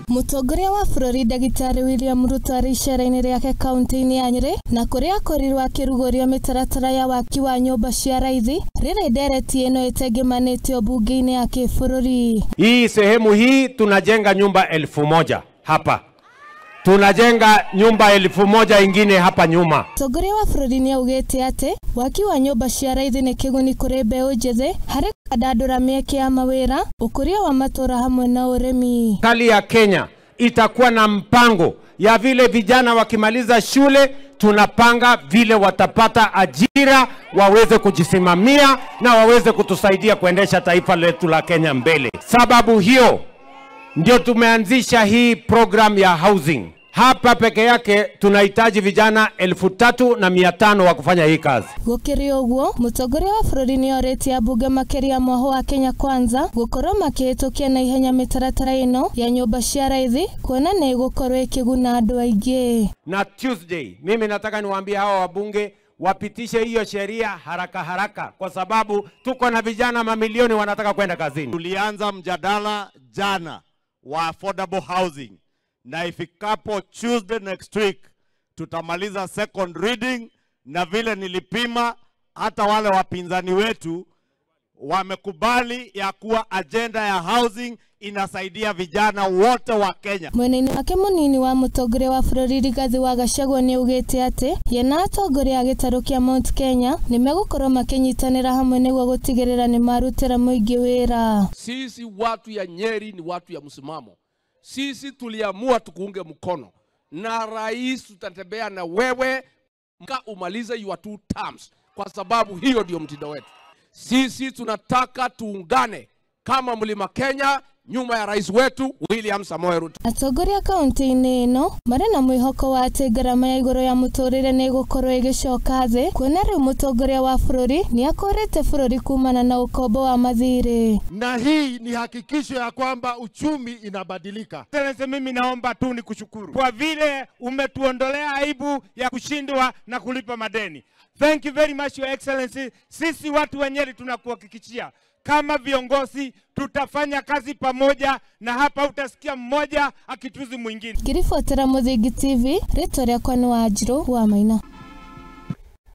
Mũtongoria wa bũrũri Ndagĩtarĩ William Ruto arĩ icera-inĩ rĩake kaunti-inĩ ya Nyĩrĩ na kũrĩa akorirwo akĩrugũria mĩtaratara ya waki wa nyũmba cia raithi rĩrĩ ndereti ĩno ĩtengemanĩtio mbunge-inĩ ya kĩbũrũri. Hii sehemu hii tunajenga nyumba 1000 hapa. Tunajenga nyumba 1000 ingine hapa nyuma. Mũtongoria wa bũrũri nĩaugĩte atĩ waki wa nyũmba cia raithi nĩ kĩguni kũrĩ mbeũ njĩthĩ harĩ kũandandũra mĩeke ya mawĩra, ũkũria wa matũũra hamwe na ũrĩmi. Serikali ya Kenya itakuwa na mpango ya vile vijana wakimaliza shule, tunapanga vile watapata ajira, waweze kujisimamia na waweze kutusaidia kuendesha taifa letu la Kenya mbele. Sababu hiyo ndio tumeanzisha hii program ya housing. Hapa peke yake tunahitaji vijana 3,500 wa kufanya hii kazi. Gũkĩrĩ ũguo, mũtongoria wa bũrũri nĩorĩtie ambunge makĩria mwaho wa Kenya Kwanza gũkorwo makĩhĩtũkia na ihenya mĩtaratara ĩno ya nyũmba cia raithi kuona nĩ ĩgũkorwo ĩkĩguna andũ aingĩ. Na Tuesday mimi nataka niwaambie hawa wabunge wapitishe hiyo sheria haraka haraka, kwa sababu tuko na vijana mamilioni wanataka kwenda kazini. Tulianza mjadala jana wa affordable housing, na ifikapo Tuesday next week tutamaliza second reading, na vile nilipima hata wale wapinzani wetu wamekubali ya kuwa agenda ya housing inasaidia vijana wote wa Kenya. Mwena-inĩ wake mũnini wa mũtongoria wa bũrũri Rigathi wa Gachagua nĩaugĩte atĩ ye na atongoria a gĩtarũ kĩa Mount Kenya nĩmegũkorwo makĩnyitanĩra hamwe nĩguo gũtigĩrĩra nĩmarutĩra mũingĩ wĩra. Sisi watu ya Nyeri ni watu ya msimamo. Sisi tuliamua tukuunge mkono na rais, tutatembea na wewe mpaka umalize your 2 terms, kwa sababu hiyo ndio mtindo wetu. Sisi tunataka tuungane kama Mlima Kenya nyuma ya rais wetu William Samoei Ruto. Atongoria kaunti-inĩ ĩno marĩ na mwĩhoko wa atĩ ngarama ya igũrũ ya mũtũrĩre nĩ ĩgũkorwo ĩgĩcoka thĩ, kuona rĩu mũtongoria wa bũrũri nĩ akũrĩte bũrũri kumana na ũkombo wa mathirĩ. Na hii ni hakikisho ya kwamba uchumi inabadilika. Excellency, mimi naomba tu nikushukuru kwa vile umetuondolea aibu ya kushindwa na kulipa madeni. Thank you very much, Your Excellency. Sisi watu wa Nyeri tunakuhakikishia kama viongozi tutafanya kazi pamoja, na hapa utasikia mmoja akituzi mwingine. Ngiribotera Mũthingi TV, rĩtwa rĩakwa nĩ Wanjirũ wa Maina.